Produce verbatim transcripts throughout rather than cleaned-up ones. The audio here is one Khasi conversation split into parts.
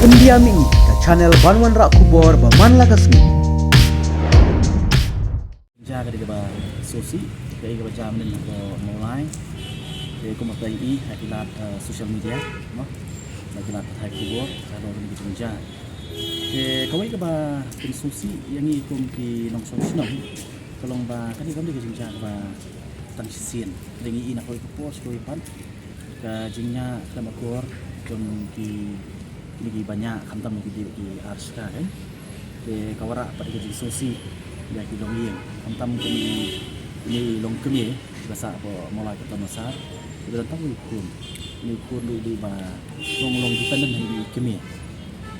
India Mih, ka channel ban wanrah khubor ba man la ka sngi. Jia ka dei kaba sngewsih, ka dei kaba jia mynnin ha ka Mawlai. Te kumba phi i ha ki lad, eh, social media, no? Ha ki lad pathai khubor, ka dei kaba jia. Te kawei kaba pynsngewsih ïa ngi kum ki nongshong shnong, ka long ba ka dei kam dei ka jingjia kaba tang shisien. Te ngi i na kawei ka por sha kawei pat, ka jingïakhlem akor jong ki, kine kiba ñiah, khamtam ki dei ki ar shaka, kan. Te ka wanrah pat ka jingsngewsih ïa ki longïing, khamtam kine, kine longkmie ba sah hapoh Mawlai ka Tonasar. Te ka don tang u khun, une u khun ruh dei ba long long dependent ha kine ki kmie.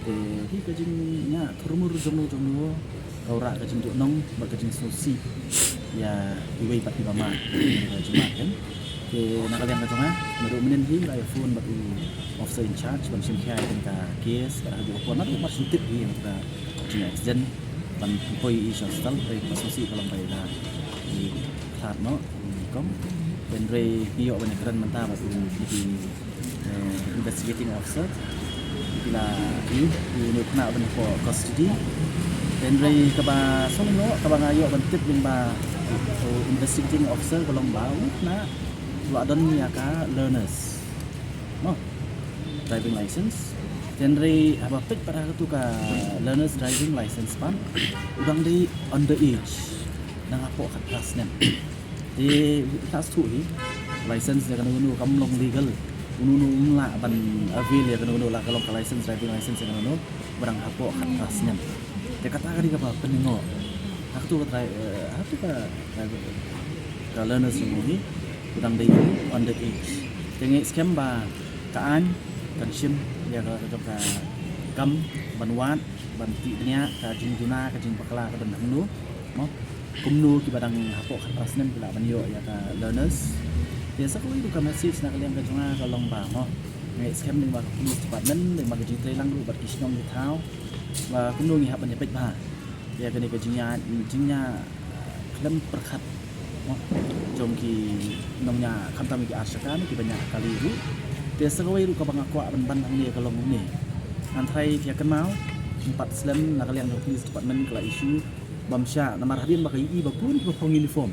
Te hi ka jingñiah thurmur jong no jong no ka wanrah ka jingduhnong bad ka jingsngewsih ïa kiwei pat kiba mad, ka jingmad, kan. Te na ka liang ka jong nga, naduh mynnin hi nga la ïa phone bad u officer in charge ban shim khia ïa kane ka case, bad ha kajuh ka por naduh mar shu tip hi ïa ka jingaccident ban poi ïa i sha hospital, hynrei kaba sngewsih ka long ba i la i khlad noh, i kong. Hynrei ngi ïoh ban ïakren mynta bad u, u, eh, investigating officer. Ki la ïoh, ïoh, ïoh kane ban hapoh custody. Hynrei kaba sngewlyngngoh noh, kaba nga ïoh ban tip lyngba u investigating officer ka long ba u khynnah u la don ïa ka learners, mo, driving license. Hynrei haba peit pat ha katu ka learners driving license pat, u dang dei underage, dang hapoh khatphra snem. Te class two hi, license ïa kano kano kam long legal. Uno uno um lah ban avail ïa kano kano, la ka long ka license, driving license ïa kano kano ba dang hapoh khatphra snem. Te kata ka dei kaba pynlyngngoh. Ha katu ka dri-, eh, ha katu ka driver, ka learners jong u hi, u dang dei underage. Te ngi skhem ba ka aiñ kan shim ïa ka, ka jong ka kam ban wad, ban tih bniah ka jingduna, ka jingbakla ka don hangno, mo. Kumno kiba dang hapoh khatphra snem ki lah ban ïoh ïa ka learners. Te sa kawei ruh ka message na ka liang ka jong nga ka long ba, mo, ngi skhem lyngba ka police department, lyngba ka jingtreilang ruh bad ki shnong ki thaw, ba kumno ngi hap ban ïa peit bha ïa kane ka jingñiah, jingñiah khlem pyrkhat, mo, jong ki nongñiah, khamtam ki ar shaka ne kiba ñiah kali ruh. Te sa kawei ruh kaba nga kwah ban ban hangne ka long kumne. Ngan tharai phi ïa kynmaw, ym pat slem na ka liang ka police department ka la issue bym shah, namar hadien ba ka ïohi ba bun kiba phong uniform,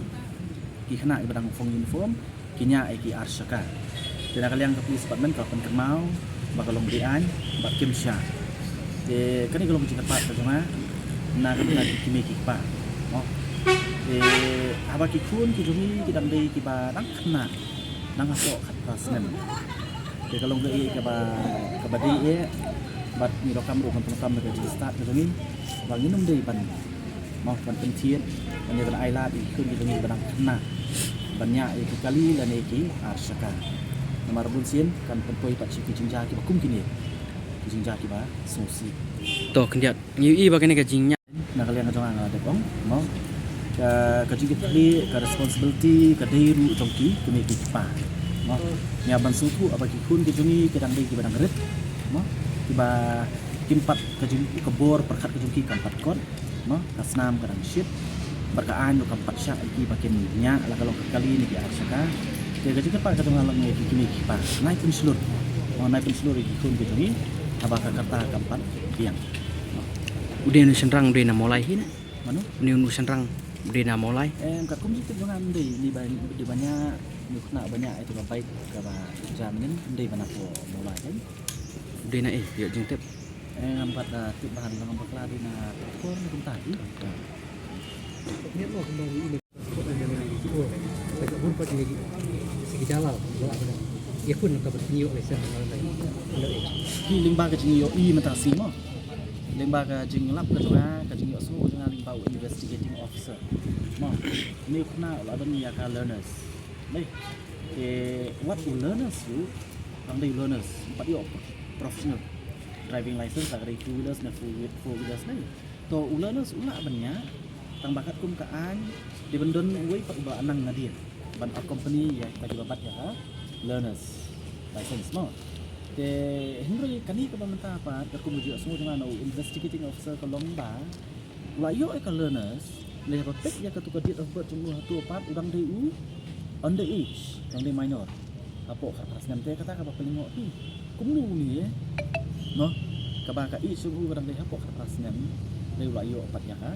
ki khynnah kiba dang phong uniform ki ñiah ïa ki ar shaka. Te na ka liang ka police department ka la pynkynmaw ba ka long beaiñ bad kim shah. Te kane ka long ka jingkyrpad ka jong nga na ka bynta ki kmie ki kpa, mo. Te haba ki khun ki jong ngi ki dang dei kiba dang khynnah, dang hapoh khatphra snem. Te ka long kaei kaba, kaba dei eh bad ngi donkam ruh, ngan pyndonkam da ka jingstad ka jong ngi ba ngin ym dei ban, mo, ban pynthied, ban ïa ban ailad ïa ki khun ki jong ngi ba dang khynnah ban ñiah ïa ki kali lane ki ar shaka. Namar bun sien kan pynpoi pat sha ki jingjia kiba kum kine, ki jingjia kiba sngewsih. To khyndiat, ngi ïohi ba kane ka jingñiah. Na ka liang ka jong nga nga la dep ong, mo, ka, ka jingkitkhlieh, ka responsibility ka dei ruh jong ki kmie ki kpa, mo. Ngi hap ban sngewthuh ba ki khun ki jong ngi ki dang dei kiba dang rit, mo, kiba kim pat, ka jing, ka bor pyrkhat ka jong ki kam pat kot, mo, ka snam ka dang shit, bad ka aiñ ruh kam pat shah ïa ki ba kin ñiah la ka long ka kali ne ki ar shaka. Te ka jingkyrpad ka jong nga long ïa ki kmie ki kpa, nai pynshlur, mo, nai pynshlur ïa ki khun ki jong ngi haba ka rta kam pat biang. U dei une u shynrang u dei na Mawlai hi ne? Mano? Une u shynrang u dei na Mawlai? Em, katkum jingtip jong nga ym dei, une ba, une ba ñiah, une u khynnah ba ñiah ïa kata ka bike kaba jia mynnin, ym dei ba na hapoh Mawlai, kan? U dei na ei, ïoh jingtip? Em, ngam pat, ah, tip bha, ngam bakla dei na Pokor ne kumta hi. Ki lyngba ka jingïohi mynta shi mo. Lyngba ka jinglap ka jong nga, ka jingïohsngew ka jong nga lyngba u investigating officer, mo. Une u khynnah u la don ïa ka learners. Te wat u learners ruh, tang dei u learners, ym pat ïoh professional driving license, la ka dei two wheelers ne four wheel-, four wheelers ne. To u learners u lah ban ñiah, tang ba katkum ka aiñ dei ban don uwei pat uba nang nadien ban accompany ïa kita kiba bat ïa ka learners license, mo. Te hynrei kane kaba mynta pat katkum ka jingïohsngew jong nga na u investigating officer ka long ba u la ïoh ïa ka learners, lei haba peit ïa katu ka date of birth jong u, hato pat u dang dei u underage, dang dei minor, hapoh khatphra snem. Te kata kaba pynlyngngoh hi, kumno une, mo, Kaba ka ïeit shuh ka dang dei hapoh khatphra snem, dei u la ïoh pat ïa ka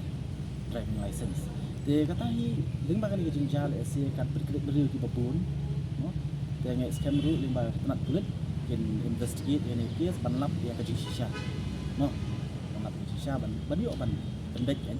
driving license. Te kata hi, lyngba kane ka jingjia lehse kat pyrkhat briew kiba bun, no? Te nga ngeit skhem ruh lyngba ka tnat pulit kin investigate ïa kane ka case ban lap ïa ka jingshisha, no? Ban lap ka jingshisha ban, ban ïoh ban pynbeit kan.